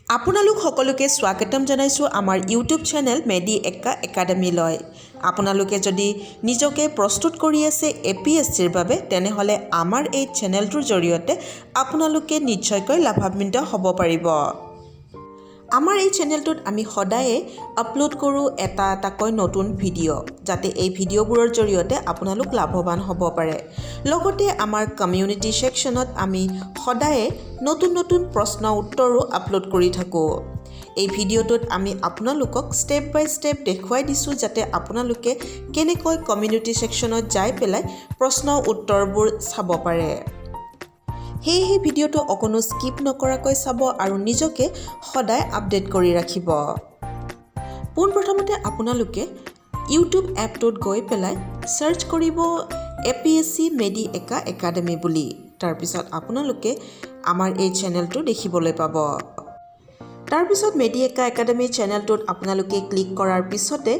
আপোনালোক সকলোকে স্বাগতম জনাইছোঁ আমাৰ ইউটিউব চেনেল মেডি এক্কা একাডেমীলৈ। আপোনালোকে যদি নিজকে প্ৰস্তুত কৰি আছে এপিএছচিৰ বাবে, তেনেহ'লে আমাৰ এই চেনেলটোৰ জৰিয়তে আপোনালোকে নিশ্চয়কৈ লাভান্বিত হ'ব পাৰিব। আমাৰ এই চেনেলটোত আমি সদায়ে আপলোড কৰোঁ এটা এটাকৈ নতুন ভিডিঅ', যাতে এই ভিডিঅ'বোৰৰ জৰিয়তে আপোনালোক লাভৱান হ'ব পাৰে। লগতে আমাৰ কমিউনিটি ছেকশ্যনত আমি সদায়ে নতুন নতুন প্ৰশ্ন উত্তৰো আপলোড কৰি থাকোঁ। এই ভিডিঅ'টোত আমি আপোনালোকক ষ্টেপ বাই ষ্টেপ দেখুৱাই দিছোঁ, যাতে আপোনালোকে কেনেকৈ কমিউনিটি ছেকশ্যনত যাই পেলাই প্ৰশ্ন উত্তৰবোৰ চাব পাৰে। সেয়েহে ভিডিঅ'টো অকণো স্কিপ নকৰাকৈ চাব আৰু নিজকে সদায় আপডেট কৰি ৰাখিব। পোনপ্ৰথমতে আপোনালোকে ইউটিউব এপটোত গৈ পেলাই ছাৰ্চ কৰিব এপিএছচি মেডি একা একাডেমি বুলি। তাৰপিছত আপোনালোকে আমাৰ এই চেনেলটো দেখিবলৈ পাব। তাৰপিছত মেডি একা একাডেমি চেনেলটোত আপোনালোকে ক্লিক কৰাৰ পিছতে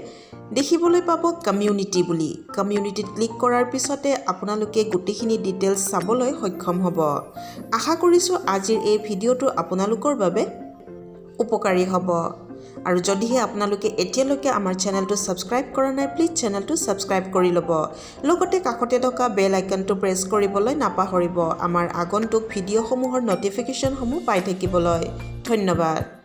দেখিবলৈ পাব কমিউনিটি বুলি। কমিউনিটিত ক্লিক কৰাৰ পিছতে আপোনালোকে গোটেইখিনি ডিটেইলছ চাবলৈ সক্ষম হ'ব। আশা কৰিছোঁ আজিৰ এই ভিডিঅ'টো আপোনালোকৰ বাবে উপকাৰী হ'ব। আৰু যদিহে আপোনালোকে এতিয়ালৈকে আমাৰ চেনেলটো ছাবস্ক্ৰাইব কৰা নাই, প্লিজ চেনেলটো ছাবস্ক্ৰাইব কৰি ল'ব। লগতে কাষতে থকা বেল আইকনটো প্ৰেছ কৰিবলৈ নাপাহৰিব, আমাৰ আগন্তুক ভিডিঅ'সমূহৰ ন'টিফিকেশ্যনসমূহ পাই থাকিবলৈ। ধন্যবাদ।